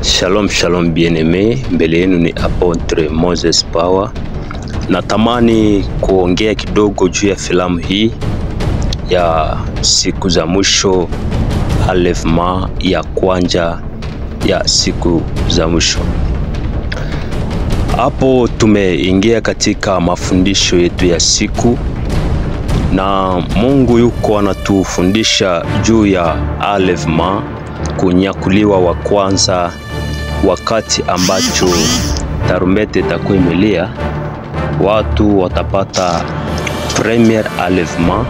Shalom shalom bien-aimé, mbele yenu ni Apotre Moses Power. Natamani kuongea kidogo juu ya filamu hii ya siku za mwisho, Enlèvement ya kwanza ya siku za mwisho. Hapo tumeingia katika mafundisho yetu ya siku, na Mungu yuko anatufundisha juu ya enlèvement, kunyakuliwa wa kwanza, wakati ambacho tarumbete itakuwa imelia, watu watapata premier enlèvement,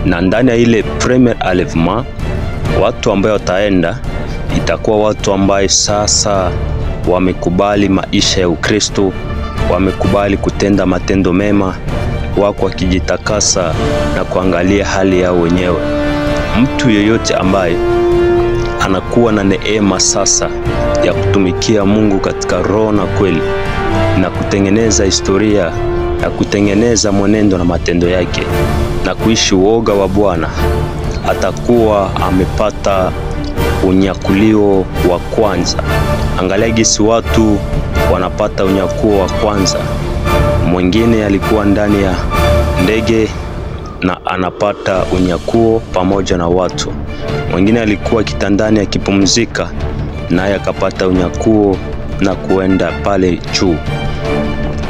na ndani ya ile premier enlèvement watu ambao wataenda itakuwa watu ambaye sasa wamekubali maisha ya Ukristo, wamekubali kutenda matendo mema, wako wakijitakasa na kuangalia hali yao wenyewe. Mtu yeyote ambaye anakuwa na neema sasa ya kutumikia Mungu katika roho na kweli, na kutengeneza historia, na kutengeneza mwenendo na matendo yake, na kuishi uoga wa Bwana, atakuwa amepata unyakulio wa kwanza. Angalia gisi watu wanapata unyakuo wa kwanza. Mwingine alikuwa ndani ya ndege na anapata unyakuo pamoja na watu. Mwingine alikuwa kitandani akipumzika, naye akapata unyakuo na kuenda pale juu.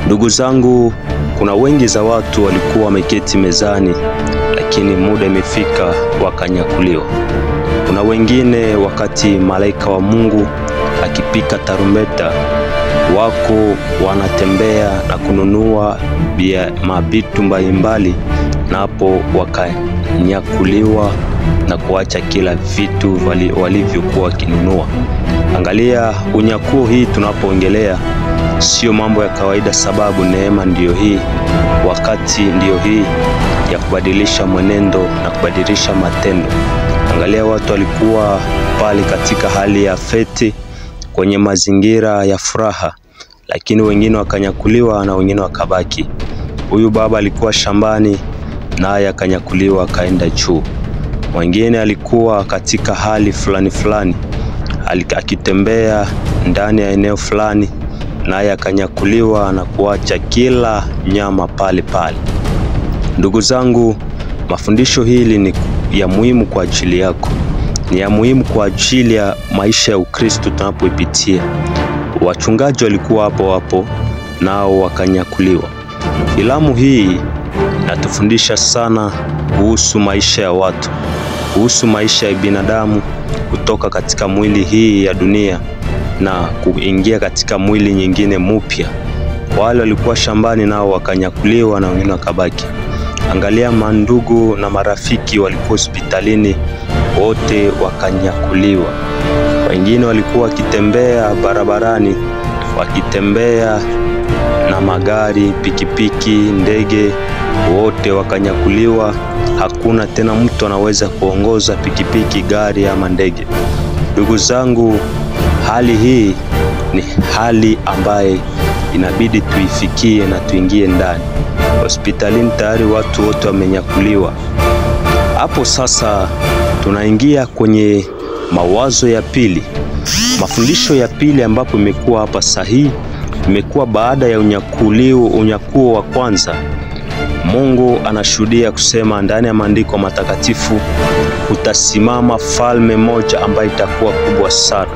Ndugu zangu, kuna wengi za watu walikuwa wameketi mezani, lakini muda imefika wakanyakuliwa. Kuna wengine wakati malaika wa Mungu akipika tarumbeta, wako wanatembea na kununua mabitu mbalimbali, na hapo wakanyakuliwa na kuacha kila vitu walivyokuwa wakinunua. Angalia unyakuo hii tunapoongelea sio mambo ya kawaida, sababu neema ndiyo hii, wakati ndiyo hii ya kubadilisha mwenendo na kubadilisha matendo. Angalia watu walikuwa pale katika hali ya feti, kwenye mazingira ya furaha, lakini wengine wakanyakuliwa na wengine wakabaki. Huyu baba alikuwa shambani naye akanyakuliwa akaenda juu. Mwingine alikuwa katika hali fulani fulani, akitembea ndani ya eneo fulani, naye akanyakuliwa na kuacha kila nyama pale pale. Ndugu zangu, mafundisho hili ni ya muhimu kwa ajili yako, ni ya muhimu kwa ajili ya maisha ya Ukristo tunapoipitia. Wachungaji walikuwa hapo hapo nao wakanyakuliwa. Filamu hii inatufundisha sana kuhusu maisha ya watu, kuhusu maisha ya binadamu kutoka katika mwili hii ya dunia na kuingia katika mwili nyingine mpya. Wale walikuwa shambani nao wakanyakuliwa na wengine wakabaki. Angalia mandugu na marafiki walikuwa hospitalini, wote wakanyakuliwa. Wengine walikuwa wakitembea barabarani, wakitembea na magari, pikipiki, ndege, wote wakanyakuliwa. Hakuna tena mtu anaweza kuongoza pikipiki, gari ama ndege. Ndugu zangu, hali hii ni hali ambaye inabidi tuifikie na tuingie ndani. Hospitalini tayari watu wote wamenyakuliwa. Hapo sasa tunaingia kwenye mawazo ya pili, mafundisho ya pili ambapo imekuwa hapa sahihi, imekuwa baada ya unyakuo wa kwanza. Mungu anashuhudia kusema ndani ya maandiko matakatifu, utasimama falme moja ambayo itakuwa kubwa sana,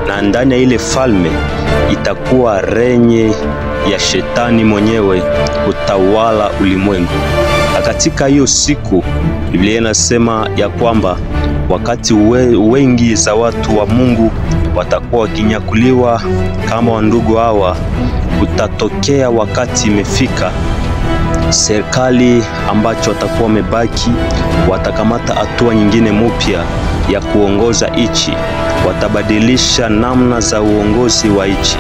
na ndani ya ile falme itakuwa renye ya shetani mwenyewe kutawala ulimwengu. Na katika hiyo siku Biblia inasema ya kwamba wakati wengi za watu wa Mungu watakuwa wakinyakuliwa kama wandugu hawa, utatokea wakati imefika serikali ambacho watakuwa wamebaki watakamata hatua nyingine mpya ya kuongoza ichi. Watabadilisha namna za uongozi wa ichi,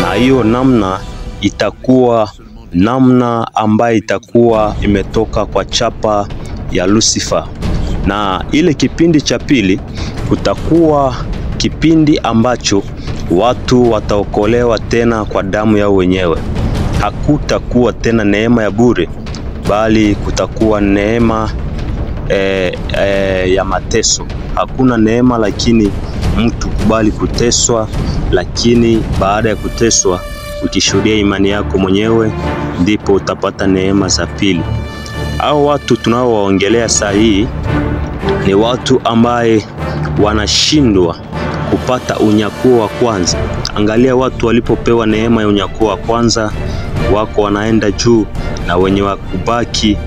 na hiyo namna itakuwa namna ambayo itakuwa imetoka kwa chapa ya Lucifer. Na ile kipindi cha pili kutakuwa kipindi ambacho watu wataokolewa tena kwa damu yao wenyewe. Hakutakuwa tena neema ya bure, bali kutakuwa neema ya mateso. Hakuna neema, lakini mtu kubali kuteswa, lakini baada ya kuteswa ukishuhudia imani yako mwenyewe ndipo utapata neema za pili. Hao watu tunaowaongelea saa hii ni watu ambaye wanashindwa kupata unyakuo wa kwanza. Angalia watu walipopewa neema ya unyakuo wa kwanza, wako wanaenda juu, na wenye wakubaki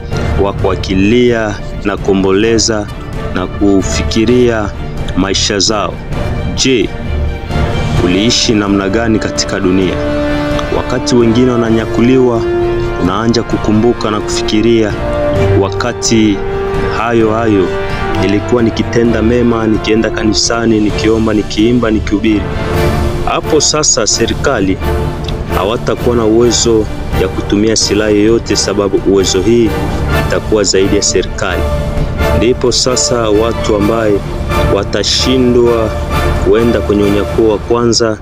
wako wakilia na kuomboleza na kufikiria maisha zao. Je, uliishi namna gani katika dunia? Wakati wengine wananyakuliwa, unaanza kukumbuka na kufikiria, wakati hayo hayo nilikuwa nikitenda mema, nikienda kanisani, nikiomba, nikiimba, nikihubiri. Hapo sasa serikali hawatakuwa na uwezo ya kutumia silaha yoyote, sababu uwezo hii itakuwa zaidi ya serikali. Ndipo sasa watu ambaye watashindwa kuenda kwenye unyakuo wa kwanza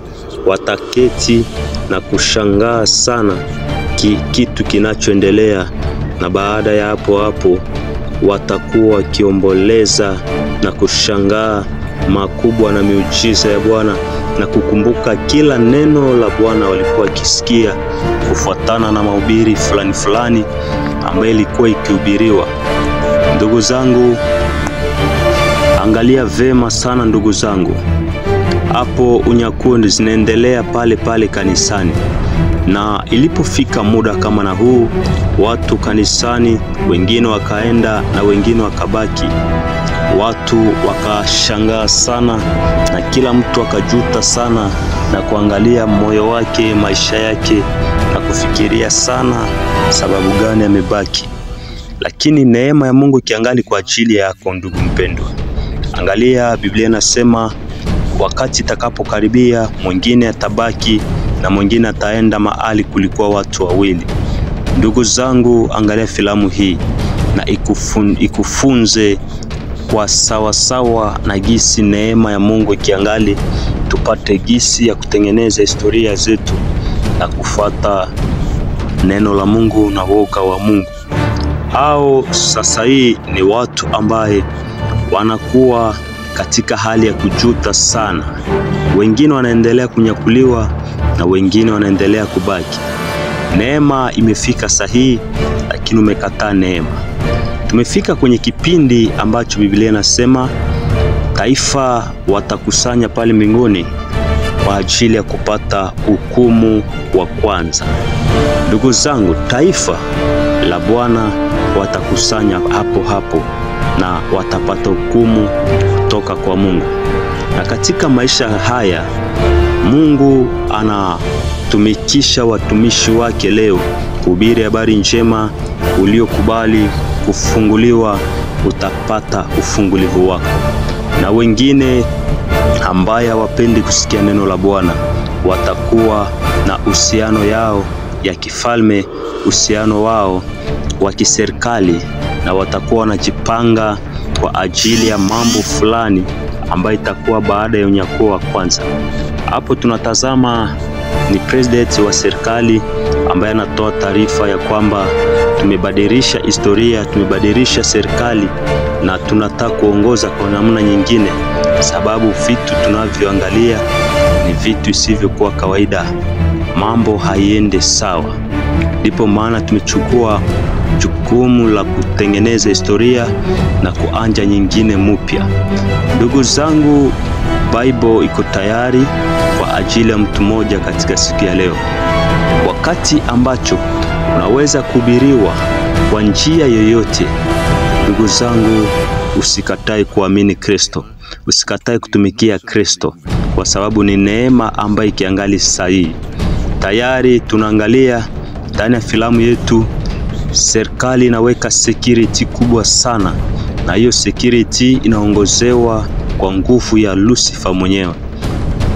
wataketi na kushangaa sana kitu kinachoendelea, na baada ya hapo hapo watakuwa wakiomboleza na kushangaa makubwa na miujiza ya Bwana na kukumbuka kila neno la Bwana walikuwa wakisikia kufuatana na mahubiri fulani fulani ambayo ilikuwa ikihubiriwa. Ndugu zangu, angalia vema sana ndugu zangu, hapo unyakuo zinaendelea pale pale kanisani. Na ilipofika muda kama na huu, watu kanisani wengine wakaenda na wengine wakabaki. Watu wakashangaa sana na kila mtu akajuta sana na kuangalia moyo wake, maisha yake na kufikiria sana sababu gani amebaki. Lakini neema ya Mungu ikiangali kwa ajili yako ndugu mpendwa. Angalia, Biblia inasema wakati itakapokaribia mwingine atabaki na mwingine ataenda mahali kulikuwa watu wawili. Ndugu zangu, angalia filamu hii na ikufunze kwa sawa sawa na gisi neema ya Mungu ikiangali, tupate gisi ya kutengeneza historia zetu na kufuata neno la Mungu na woga wa Mungu. Hao sasa hii ni watu ambaye wanakuwa katika hali ya kujuta sana. Wengine wanaendelea kunyakuliwa na wengine wanaendelea kubaki. Neema imefika sahihi, lakini umekataa neema. Tumefika kwenye kipindi ambacho Biblia inasema taifa watakusanya pale mbinguni kwa ajili ya kupata hukumu wa kwanza. Ndugu zangu, taifa la Bwana watakusanya hapo hapo na watapata hukumu kutoka kwa Mungu. Na katika maisha haya Mungu anatumikisha watumishi wake leo kuhubiri habari njema. Uliokubali kufunguliwa utapata ufungulivu wako, na wengine ambaye hawapendi kusikia neno la Bwana watakuwa na uhusiano yao ya kifalme, uhusiano wao wa kiserikali, na watakuwa wanajipanga kwa ajili ya mambo fulani ambayo itakuwa baada ya unyakuo wa kwanza. Hapo tunatazama ni president wa serikali ambaye anatoa taarifa ya kwamba tumebadilisha historia, tumebadilisha serikali na tunataka kuongoza kwa namna nyingine, sababu vitu tunavyoangalia ni vitu isivyokuwa kawaida, mambo haiende sawa. Ndipo maana tumechukua jukumu la kutengeneza historia na kuanja nyingine mpya. Ndugu zangu, Bible iko tayari kwa ajili ya mtu mmoja katika siku ya leo. Wakati ambacho unaweza kuhubiriwa kwa njia yoyote, ndugu zangu, usikatae kuamini Kristo, usikatae kutumikia Kristo, kwa sababu ni neema ambayo ikiangali sahihi. Tayari tunaangalia ndani ya filamu yetu, serikali inaweka security kubwa sana, na hiyo security inaongozewa kwa nguvu ya Lucifer mwenyewe.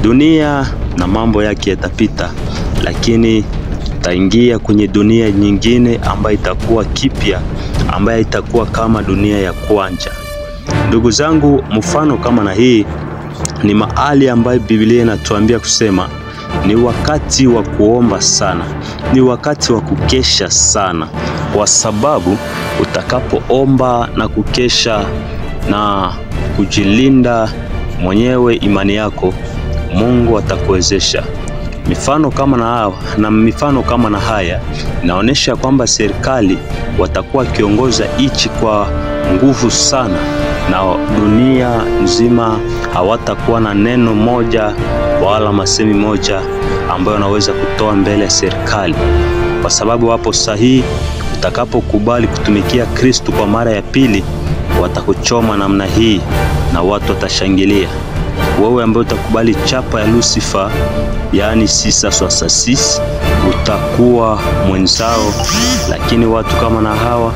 Dunia na mambo yake yatapita, lakini taingia kwenye dunia nyingine ambayo itakuwa kipya, ambayo itakuwa kama dunia ya kwanza. Ndugu zangu, mfano kama na hii ni mahali ambayo Biblia inatuambia kusema ni wakati wa kuomba sana, ni wakati wa kukesha sana, kwa sababu utakapoomba na kukesha na kujilinda mwenyewe imani yako, Mungu atakuwezesha. Mifano kama na hawa, na mifano kama na haya inaonyesha kwamba serikali watakuwa kiongoza ichi kwa nguvu sana, na dunia nzima hawatakuwa na neno moja wala masemi moja ambayo wanaweza kutoa mbele ya serikali, kwa sababu wapo sahihi. Utakapokubali kutumikia Kristo kwa mara ya pili, watakuchoma namna hii na watu watashangilia. Wewe ambaye utakubali chapa ya Lucifer, yaani 666, utakuwa mwenzao, lakini watu kama na hawa